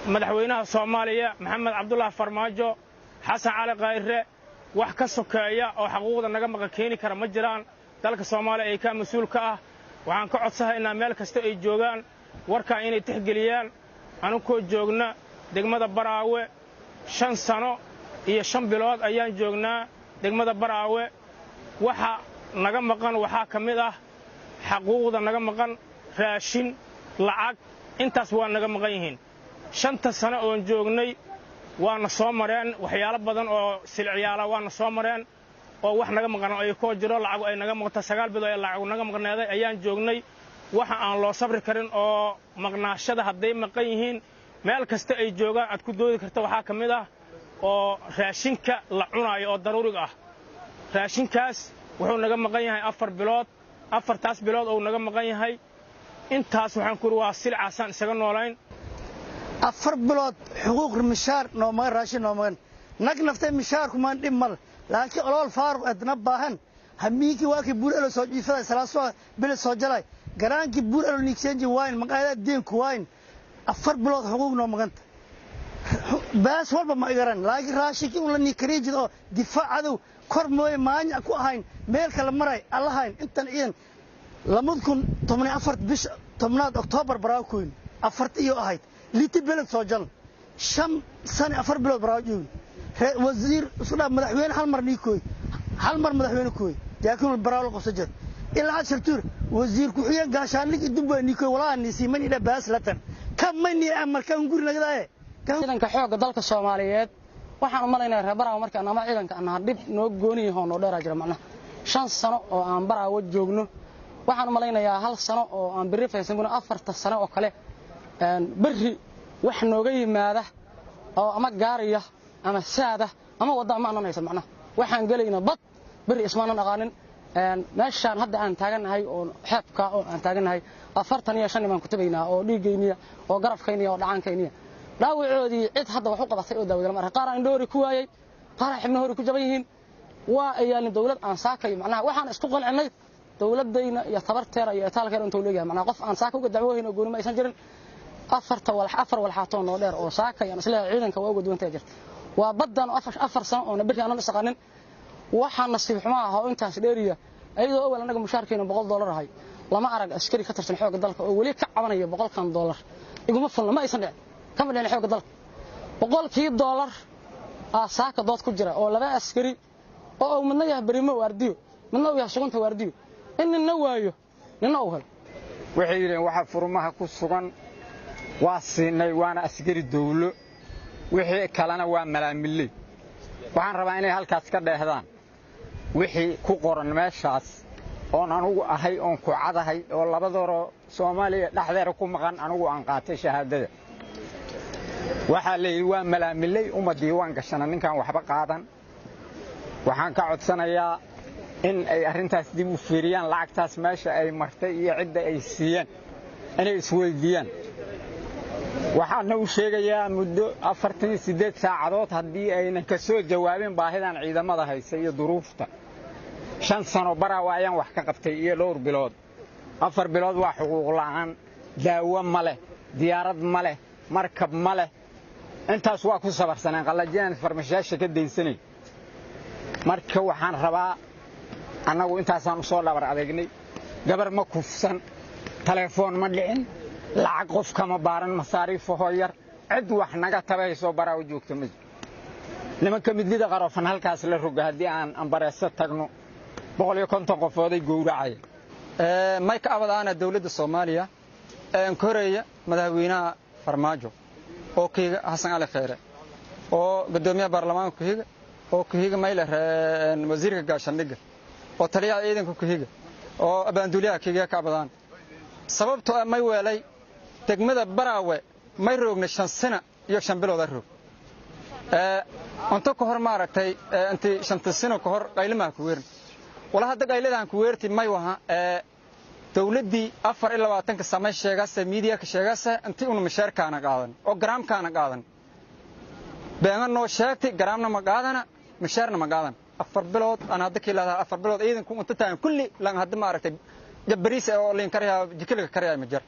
Madaxweynaha Soomaaliya Maxamed Cabdulaahi Farmaajo, Xasan Cali Khayre, wax ka sokeeya oo xaquuqda naga maqan keeni kara ma jiraan. Dalka Soomaaliya ay ka mas-uul ka ah. Waxaan ka codsahaynaa meel kasta ay joogaan warkaa inay tixgeliyaan. Anukoo joogna degmada Baraawe, 5 sano iyo 5 bilood ayaan joognaa degmada Baraawe. Waxa naga maqan waxaa ka mid ah xaquuqda naga maqan raashin, lacag, intaas waa naga maqan yihiin. 5ta sano oon joognay waana soo mareen waxyaalo badan oo silciyaala, waana soo mareen oo wax naga maqan ay koo jiro, lacagu ay naga maqto. 9 bilood ee lacagu naga maqneeday ayaan joognay. Waxa aan loo sabri karin oo maqnaashada hadday maqan yihiin meel kasta ay joogaan aad ku doodi karta waxaa ka mid ah oo raashinka la cunaayo oo daruuriga ah. Raashinkaas wuxuu naga maqan yahay 4 bilood. 4taas bilood ou naga maqan yahay, intaas waxaan ku uri waa silcaasaan isaga noolayn. 4 bilood xuquuq mishaar noomagan, raashin noomagan, nag naftay mishaarkumaan dhib mal, laakiin olool faaruq edna baahan. Hamiinkii waakii buur elo soo jiifaday, salaasoo bele soo jalay, garaankii buur elo niigsenji waayn, maqaayada deenku waayn. 4 bilood xuquuq noo maqanta, baas walba ma igaran, laakiin raashinkii un la niikariya jid oo difaac cadow kor mooye maanya ku ahayn, meel kale maray allahayn. Intan ciidan 2014 bisha 10aad Oktoobar baraakoyn afarta iyo ahayd liti beled soo jal, 5 sano 4 bilood baraawo joogin. Wasiir isku dhaa madaxweyne hal mar niikooy, hal mar madaxweyne kooy jaakin baraawo la qabso jir ilaa cashar tuur wasiir ku-xigeen gaashaanlig idunbaa niikooy walaa niisii mani dha baas latan ka mani amar kan guri nagadaaye. Ciidanka xoogga dalka Soomaaliyeed waxaan u malaynayaa reer Baraawo markaan ama ciidanka annaha dhib noo gooni yahoo noo dheeraa jira. Macnaha 5 sano oo aan Baraawo joogno, waxaan u malaynayaa 1 sano oo aan berri faysan, 4ta sano oo kale berri wax nooga yimaada oo ama gaariya ama saada ama wadda ama aanan haysan. Macnaha waxaan gelaynaa bad berri ismaanan aqaanin. Meeshaan hadda aan taagannahay oo xeebka oo aan taagannahay 45 baan ku tabaynaa oo dhiiggayniya oo garafkayniya oo dhacaankayniya dhaawacoodii. Cid hadda wax u qabatay oo daawada lama arka. Qaar aan indhoori ku waayey, qaar aan xibno hori ku jaban yihiin, waa ayaalin dawlad aan saakay. Macnaha waxaan isku qancinnay dawladdayna iyo tabarteeda iyo itaalkeeda intuu leeyahay. Macnaha qof aan saaka uga dacwoohayn oo gooni ma aysan jirin. Afarta walax, afar walxaatoo noo dheer oo saakay aan isleeyahay ciidanka waa uga duwantahay jirta waa baddan 4 sano oona berri aanan isaqanin. Waxaa nasiib xumo ah oo intaas dheeriya, iyadoo awal annaga mushaarkeena $100 ahay, lama arag askari ka tirsan xoogga dalka oo weli ka cabanaya 100kan dollar iguma fulna. Ma aysan dhicin, kama dhicin xoogga dalka. 100kii dollar aa saaka dood ku jira oo laba askari oo uu midna yahay berimo waardiyo, midna uu yahay sugunta waardiyo, in ninna waayo ninna uu helo. Waxay yidhaheen waxa furmaha ku sugan waa siinay, waana askari dawlo, wixii kalena waa malaamilley. Waxaan rabaa inay halkaas ka dheehdaan wixii ku qoran meeshaas oon anugu ahay oon ku cadahay oo labadooroo Soomaaliya dhexdeeda ku maqan anugu aan qaatay shahaadada. Waxaa la yidhi waa malaamilley, uma diiwaan gashana ninkaan waxba qaadan. Waxaan ka codsanayaa in ay arrintaas dib u fiiriyaan, lacagtaas meesha ay martay iyo cidda ay siiyeen inay isweydiiyaan. Waxaana u sheegayaa muddo 48 saacadood haddii aynan ka soo jawaabin baahidan ciidamada haysa iyo duruufta. 5 sano Baraawa ayaan wax ka qabtay iyo dhowr bilood, 4 bilood waa xuquuq la'aan, daawo ma leh, diyaarad ma leh, markab ma leh. Intaas waa ku sabarsaneen qallajiyaan farmashayaasha ka daynsanay. Marka waxaan rabaa annagu intaasaan u soo dhabar adeegnay. Gabar ma kufsan, telefoon ma dhicin, lacag qof kama baaran, masaariifahoo yar cid wax naga tabaysoo Baraawo joogta ma jiro. Nimanka midlida qarofan halkaas la roga haddii aan ambareeso tagno 150 qofooday gowracaya. May ka abadaana dowladda Soomaaliya een ka horeeya madaxweynaha Farmaajo oo kuxiga Xasan Cali Kheyre oo guddoomiyaha baarlamaanka kuxiga oo kuxiga mayle wasiirka gaashaandhigga oo taliyaha ciidanka kuxiga oo abaanduuliyaha kiga ka abadaan. Sababtoo ah may weelay degmada Baraawe may roogna 5 sano iyo 5 bilooda roog unto ka hor maaragtay intii 5ta sano ka hor qaylimaha ku weerin wala hadda qaylidan ku weerti may waha dawladdii 24ka samay sheegase miidiya ka sheegase intii una mishaarkaana qaadan oo garaamkaana qaadan. Beena noo sheegtay, garaamna ma qaadana, mishaarna ma qaadan. 4 bilood aan hadda ka ilaada, 4 bilood ciidanku inta taagan kulli lan hadda maaragtay jabariis oo liin karayaa jikiliga karayaa ma jir.